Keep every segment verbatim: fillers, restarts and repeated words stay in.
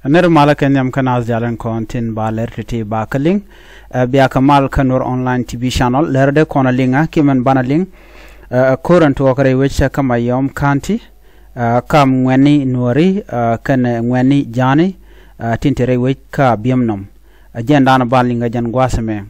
Nɛr malä kɛ nhiam kä naath diaal tin kɔn tin ba lɛr ti̱ti̱ ba kä liŋ. Ɛ, bia kɛ mal kä Nuer Online T V channel, lɛr dee kɔn a liŋ a kiɛ mɛn banɛ liŋ. Ɛ, ko̱r ɛn tuɔɔk rɛy wec kä Mayom County. Ɛ, kam ŋuɛ̈tni Nuääri, ɛ, kɛnɛ ŋuɛ̈tni Ja̱a̱ni, ɛ, tin te rɛy wec kä Abiemnɔm. Ɛ, jɛn daanɔ ban liŋ kɛ jɛn gua̱a̱th ɛmɛ.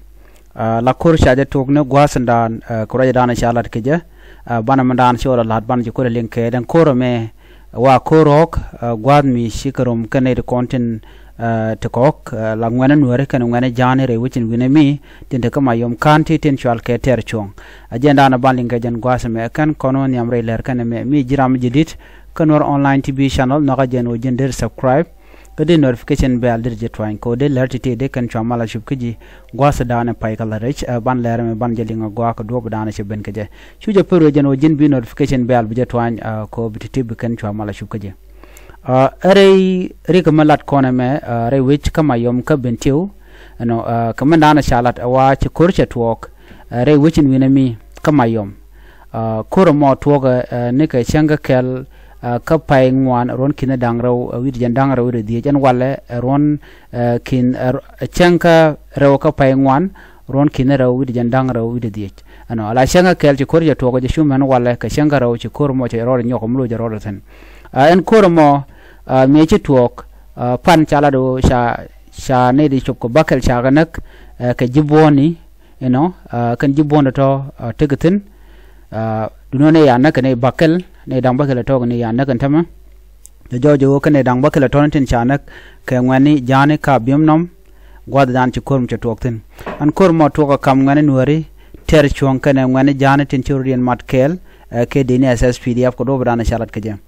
Ɛ, la ko̱r ca jɛ tuɔɔk ni gua̱a̱th in daan, ɛ, kɛ ruacdan ca lat kɛ jɛ. Ɛ, banɛ mi daan ci ɣɔl a la̱t banɛ ci ko̱r a liŋ kɛ den ko̱r ɛmɛ. Wa ko̱r ɣɔ̱k, ɛ, gua̱a̱th mi ci kɛ rom kɛn nɛy ti kɔn tin, ɛ, ti kɔ̱k, ɛ, la ŋuɛ̈tni Nuääri kɛnɛ ŋuɛ̈tni Ja̱a̱ni rɛy wec in wi̱nɛ mi tin te kä Mayom County tin cual kɛ Tɛr Cuɔ̱ŋ. Ɛ, jɛn daanɔ ban liŋ kɛ jɛn gua̱a̱th ɛmɛ, ɛ kɛn kɔn wä nhiam rɛy lɛr kɛn ɛmɛ. Mi ji̱ ram mi ji̱ di̱t kä Nuer Online T V channel, nhɔakä jɛn ɣöö ji̱n deri subscribe kä deri notification bell deri jɛ tuany kɛ ɣöö deri lɛr ti̱ti̱ deri kɛn cua mal a cup kä ji̱ gua̱a̱th in daan in pay kä la̱t rɛc. Ɛ, ban lɛr ɛmɛ ban jɛ liŋ a gɔaa kɛ duɔ̱ɔ̱p in daan in cɛ ben kɛ jɛ. Cu jɛ pär wee jɛn ɣöö ji̱n bi notification bell bi jɛ tuany, ɛ, kɛ ɣöö bi ti̱ti̱ bi kɛn cua mal a cup kä ji̱. Ɛ, ɛ rɛy rik mi lat kɔn ɛmɛ, ɛ, rɛy wec kä Mayom kä Bentiu, ɛnɔ, ɛ, kɛ min daan ca lat ɛ wa ci ko̱r cɛ tuɔɔk, ɛ, rɛy wec in wi̱nɛ mi kä Mayom. Ɛ, ko̱r ɛmɔ tuɔɔk, ɛ, ni kɛ cäŋ kä kɛl, ɛ, kä pay ŋuan ruɔ̱n ki̱n da̱ŋ rɛw, ɛ, wi̱cdɛ jiɛn da̱ŋ rɛw wi̱cdɛ dhieec, ɛn walɛ, ɛ, ruɔ̱n, ɛ, ki̱n, ɛ, cäŋ kä rɛw kä pay ŋuan ruɔ̱n ki̱n rɛw wi̱cdɛ jiɛn da̱ŋ rɛw wi̱cdɛ dhieec. Ɛnɔ, ala cäŋ kä kɛl ci ko̱r cɛ tuɔɔk, jɛ cu mɛn walɛ kɛ cäŋ kä rɛw ci ko̱r ɛmɔ cɛ rɔɔdɛ nyɔk mi lo̱c rɔɔdɛ thi̱n. Ɛ, ɛn ko̱r ɛmɔ, ɛ, mëë ci tuɔɔk, ɛ, pan ca lat ɣöö ca, ca nɛy ti cop kɛ bäkɛl ca kɛ näk, ɛ, kɛ ji̱ buɔ̱ɔ̱ni, you know, ɛ, kɛn ji̱ buɔ̱ɔ̱ni tɔ̱, ɛ, tekɛ thi̱n. Ɛ, duundɛ nɛy a näk kɛ nɛy bäkɛl, nɛy da̱ŋ bäkɛl tɔ̱ kɛ nɛy a näk ɛn täämɛ. Cɛ jɔɔc ɣöö kɛn nɛy da̱ŋ bäkɛl tɔ̱ ni tin ca näk kɛ ŋuɛ̈tni Ja̱a̱ni kä Abiemnɔm, gua̱a̱th in daan ci ko̱r mi cɛ tuɔɔk thi̱n. Ɛn ko̱r ɛmɔ tuɔɔk ɛ kam ŋuɛ̈tni Nuääri Tɛr Cuɔ̱ŋ kɛnɛ ŋuɛ̈tni Ja̱a̱ni tin ci rɔ̱diɛn mat kɛɛl, ɛ, kɛ dini S S P D F kɛ duɔ̱ɔ̱p in daan ca lat kɛ jɛ.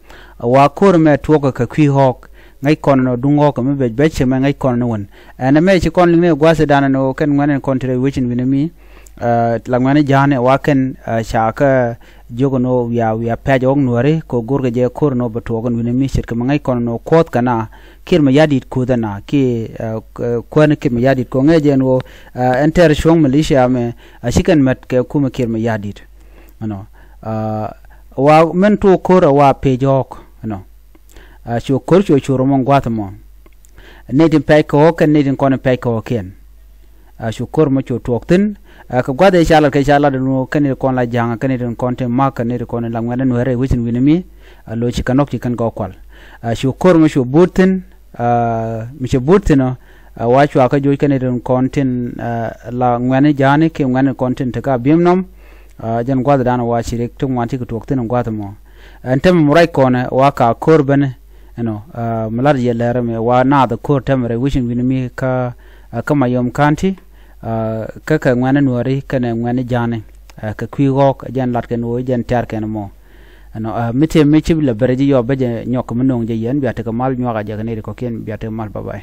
Ɛ, wa ko̱r ɛmɛ tuɔɔk ɛ kɛ kui̱ ɣɔ̱k, ŋäc kɔn ɛnɔ duŋ ɣɔ̱k ɛ mi bɛc bɛc cɛ mɛ ŋäc kɔn ɛnɔ wän. Ɛn ɛmɛ ci kɔn liŋ ni ɛ gua̱a̱th in daan ɛnɔ kɛn ŋuɛ̈tni kɔn te rɛy wec in wi̱nɛ mi, ɛ, la ŋuɛ̈tni Ja̱a̱ni wa kɛn, ɛ, ca kɛ jiök ɛn ɣöö wiaa, wiaa pɛ̈c ɣɔ̱k Nuääri kɛ ɣöö go̱rkɛ jɛ ko̱r ɛn ɣöö bɛ tuɔɔk ɛn wi̱nɛ mi ce̱tkɛ mi ŋäc kɔn ɛn ɣöö kuɔ̱th kɛ na Kiir Mayardit kuth ɛn na kiɛ, ɛ, k-, kuäär ni Kiir Mayardit kɛ ɣöö ŋäcɛ jɛ ɛn ɣöö, ɛ, ɛn Tɛr Cuɔ̱ŋ militia mɛ, ɛ, ci kɛn mät kɛ kumɛ Kiir Mayardit. Ɛnɔ, ɛ, wa min tuɔɔk ko̱r ɛ wa pɛ̈c ɣɔ̱k, ɛnɔ. Ɛ, cu ko̱r cu cur ɛmɔ gua̱a̱th ɛmɔ. Nɛy tin pɛc kɛ ɣɔ̱k kɛn nɛy tin kɔn pɛc kɛ ɣɔ̱kiɛn. Ɛ, cu ko̱r ɛmɔ cu tuɔɔk thi̱n. Ɛ, kɛ gua̱th ëë ca lat kɛ ca lat ɛn ɣöö kɛn nɛy ti kɔn la Ja̱a̱ŋ, kɛn nɛy ti kɔn tin Ma̱a̱k, kɛn nɛy ti kɔn la ŋuɛ̈tni Nuääri rɛy wec in wi̱nɛ mi, ɛ, lo̱c ci kɛ nɔ̱k ci kɛn kɛ kual. Ɛ, cu ko̱r ɛmɔ cu buut thi̱n, ɛ, mi cɛ buut thi̱n ɔ, ɛ, wa cua kɛ joc kɛn nɛy ti kɔn tin, ɛ, la ŋuɛ̈tni Ja̱a̱ni kiɛ ŋuɛ̈tni kɔn tin te kä Abiemnɔm, ɛ, jɛn gua̱th in daan wa ci rik ti ŋuan ti kɛ tuɔɔk thi̱n gua̱th ɛmɔ. Ɛn täämɛ mi ruac kɔnɛ wa ka ko̱r benɛ, you know, ɛ, mi lat yɛ lɛr ɛmɛ wa naath ɛ ko̱r täämɛ rɛy wec in wi̱nɛ mi kä, ɛ, kä Mayom County, ɛ, kä kɛ ŋuɛ̈tni Nuääri kɛnɛ ŋuɛ̈tni Ja̱a̱ni, ɛ, kɛ kui̱ ɣɔ̱k, ɛ, jɛn lat kɛn ɣöö jɛn tɛ̈r kɛn ɛmɔ. Ɛnɔ, ɛ, mi tëë mi ci lɛ ben rɛy ji̱ yɔp bä jɛ nyɔk kɛ mi no̱o̱ŋ jɛ yɛn, bia tekɛ mal, nyuak a jɛ kɛ nɛy ti kɔ̱kiɛn, bia tekɛ mal, bye bye.